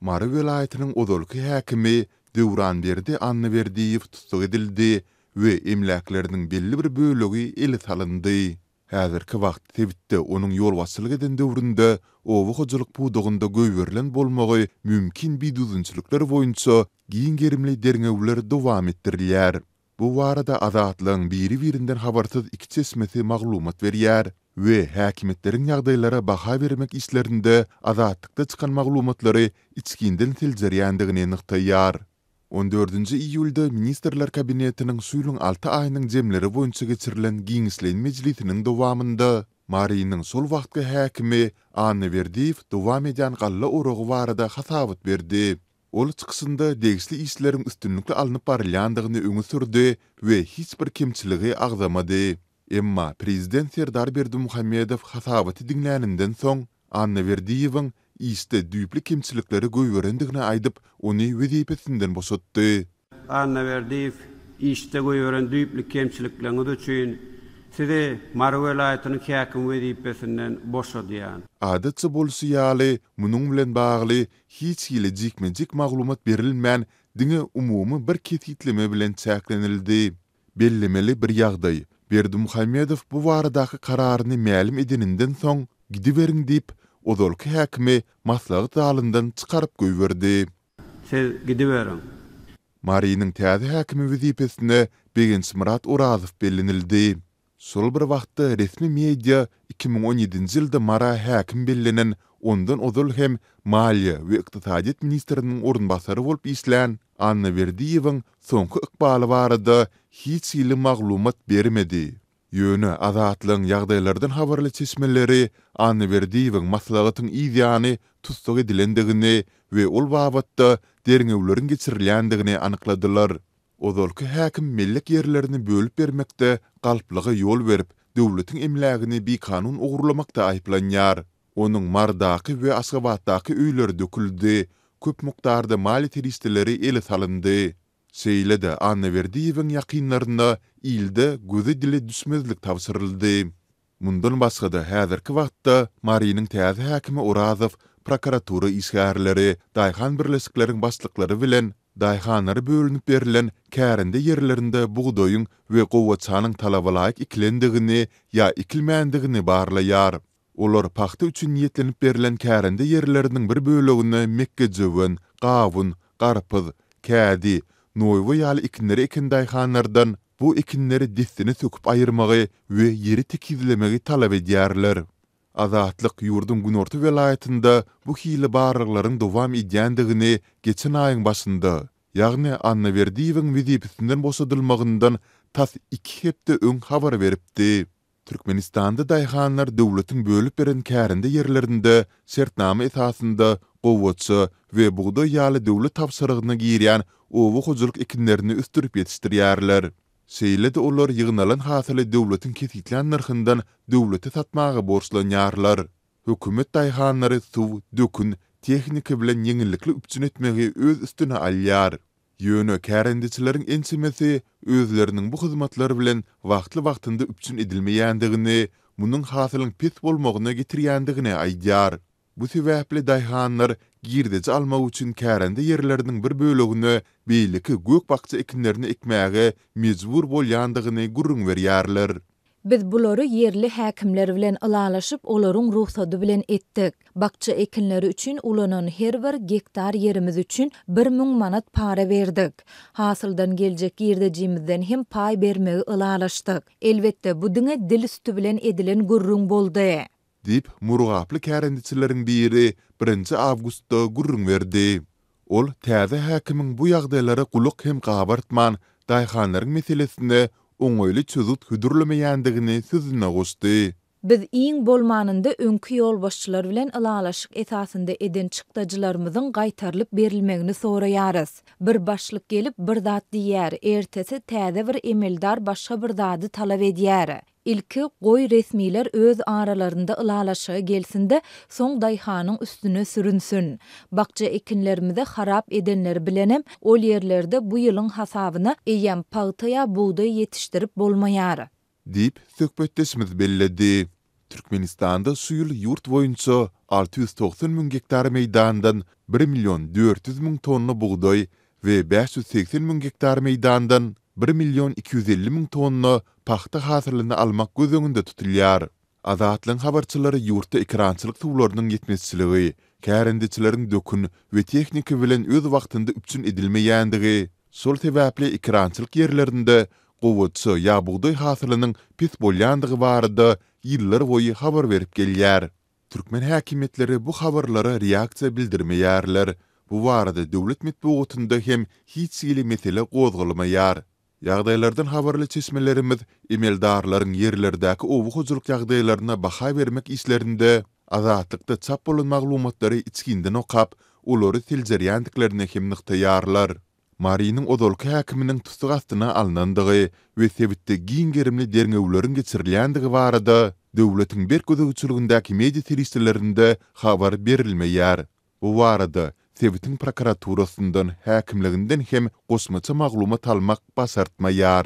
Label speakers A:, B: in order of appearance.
A: Mary welaýatynyň ozalky häkimi Döwranberdi Annaberdiýew tussag edildi we emläkleriniň belli bir bölegi ele salyndy. Häzirki wagt sebitde onuň ýolbaşçylyk eden döwründe oba hojalyk pudagynda goýberilen bolmagy mümkin bidüzgünçilikler boýunça giň gerimli derňewler dowam etdirilýär. Bu barada Azatlygyň biri-birinden habarsyz iki çeşmesi maglumat berýär we häkimiýetleriň ýagdaýlara baha bermek işlerinde Azatlykda çykan maglumatlary içginden seljerýändigini nygtaýar. On dördünji iýulda Ministrler Kabinetiniň şu ýylyň alty aýynyň jemleri boýunça geçirilen giňişleýin mejlisiniň dowamynda Marynyň şol wagtky häkimi Anna Berdiýew dowam edýän galla oragy barada hasabat berdi. Ol çykyşynda degişli işleriň üstünlikli alnyp barylýandygyny öňe sürdi we hiç bir kemçiligi agzamady. Emma prezident Serdar Berdimuhamedow hasabaty diňläninden soň, Annaberdiýewiň işde düýpli kemçilikleri goýberendigini aýdyp, ony wezipesinden boşatdy.
B: Annaberdiýew, işde goýberen düýpli kemçilikleriňiz üçin Sizi Mary welaýatynyň häkimi wezipesinden boşadýan.
A: Adatça bolşy ýaly, munuň bilen bagly hiç hili jikme-jik maglumat berilmän, diňe umumy bir kesgitleme bilen çäklenildi. Bellemeli bir ýagdaý, Berdimuhamedow bu baradaky kararyny mälim edeninden soň, gidiberiň diýip, ozalky häkimi maslahat zalyndan çykaryp goýberdi.
B: Siz gidiberiň.
A: Marynyň täze häkimi wezipesine Begençmyrat Orazow bellenildi. Şol bir wagtda resmi media 2017-nji ýylda Mara häkim bellenen, ondan ozal hem maliýe we ykdysadyýet ministriniň orunbasary bolup işlän Annaberdiýewiň soňky ykbaly barada hiç hili maglumat bermedi. Ýöne Azatlygyň ýagdaýlardan habarly çeşmeleri Annaberdiýewiň maslahatyň yz ýany tussag edilendigini we ol babatda derňewleriň geçirilýändigini anykladylar. Ozalky häkim mellek ýerlerini bölüp bermekde galplyga ýol berip, döwletiň emlägini bikanun ogurlamakda aýyplanýar. Onuň Marydaky we Aşgabatdaky öýleri döküldi, köp mukdarda maliýe serişdeleri ele salyndy. Şeýle-de Annaberdiýewiň ýakynlaryna ilde göze-dile düşmezlik tabşyryldy. Mundan başga-da, häzirki wagtda Marynyň täze häkimi Orazow prokuratura işgärleri, daýhan birleşikleriň başlyklary bilen daýhanlara bölünip berlen kärende ýerlerinde bugdaýyň we gowaçanyň talabalaýyk ekilendigini ýa ekilmändigini barlaýar. Olar pagta üçin niýetlenip berlen kärende ýerleriniň bir bölegine mekgejöwen, gawun, garpyz, kädi, noýba ýaly ekinleri eken daýhanlardan bu ekinleri dessine söküp aýyrmagy we ýeri tekizlemegi talap edýärler. Azatlyk ýurduň günorta welaýatynda bu hili barlaglaryň dowam edýändigini geçen aýyň başynda, ýagny Annaberdiýewiň wezipesinden boşadylmagyndan tas iki hepde öň habar beripdi. Türkmenistanda daýhanlar döwletiň bölüp beren kärende ýerlerinde şertnama esasynda gowaça we bugdaý ýaly döwlet tabşyrygyna girýän oba hojalyk ekinlerini ösdürip ýetişdirýärler. Şeýle-de olar ýygnalan hasyly döwletiň kesgitlän nyrhyndan döwlete satmaga borçlanýarlar. Hökümet daýhanlary suw, dökün, tehnika bilen ýeňillikli üpjün etmegi öz üstüne alýar. Ýöne kärendeçileriň ençemesi özleriniň bu hyzmatlar bilen wagtly-wagtynda üpjün edilmeýändigini, munuň hasylyň pes bolmagyna getirýändigini aýdýar. Bu sebäpli daýhanlar girdeji almak üçin kärende ýerleriniň bir bölegine beýleki gök-bakja ekinlerini ekmäge mejbur bolýandygyny gürrüň berýärler.
C: Biz bulary ýerli häkimler bilen ylalaşyp, olaryň rugsady bilen etdik. Bakja ekinleri üçin ulanan her bir gektar ýerimiz üçin 1000 manat para berdik. Hasyldan geljek girdejimizden hem paý bermegi ylalaşdyk. Elbetde, bu diňe dil üsti bilen edilen gürrüň boldy.
A: Diýip, murgaply kärendeçileriň biri birinji awgustda gürrüň berdi. Ol täze häkimiň bu ýagdaýlara gulak hem gabartman, daýhanlaryň meselesine oňaýly çözgüt hödürlemeýändigini sözüne goşdy.
C: Biz iň bolmanynda öňki ýolbaşçylar bilen ylalaşyk esasynda eden çykdajylarymyzyň gaýtarylyp berilmegini soraýarys. Bir başlyk gelip bir zat diýýär, ertesi täze bir emeldar başga bir zady talap edýär. Ilki, goý, resmiler öz aralarynda ylalaşyga gelsin-de, soň daýhanyň üstüne sürünsin. Bakja ekinlerimizi harap edenleri bilenem, ol ýerlerde bu ýylyň hasabyna eýýäm pagta ýa bugdaý ýetişdirip bolmaýar.
A: Diýip, söhbetdeşimiz belledi. Türkmenistanda şu ýyl ýurt boýunça 690 müň gektar meýdandan bir million 400 müň tonna bugdaý we 580 müň gektar meýdandan bir million 250 müň tonna pagta hasylyny almak göz öňünde tutulýar. Azatlygyň habarçylary ýurtda ekerançylyk suwlarynyň ýetmezçiligi, kärendeçileriň dökün we tehnika bilen öz wagtynda üpjün edilmeýändigi, şol sebäpli ekerançylyk ýerlerinde gowaça ýa bugdaý hasylynyň pes bolýandygy barada ýyllarboýy habar berip gelýär. Türkmen häkimiýetleri bu habarlara reaksiýa bildirmeýärler, bu barada döwlet metbugatynda hem hiç hili mesele gozgalmaýar. Ýagdaýlardan habarly çeşmelerimiz emeldarlaryň ýerlerdäki oba hojalyk ýagdaýlaryna baha bermek işlerinde Azatlykda çap bolan maglumatlary içginden okap, olary seljerýändiklerini hem nygtaýarlar. Marynyň ozalky häkiminiň tussag astyna alnandygy we sebitde giň gerimli derňewleriň geçirilýändigi barada döwletiň berk gözegçiligindäki media serişdelerinde habar berilmeýär. Bu barada sebitiň prokuraturasyndan, häkimliginden hem goşmaça maglumat almak başartmaýar.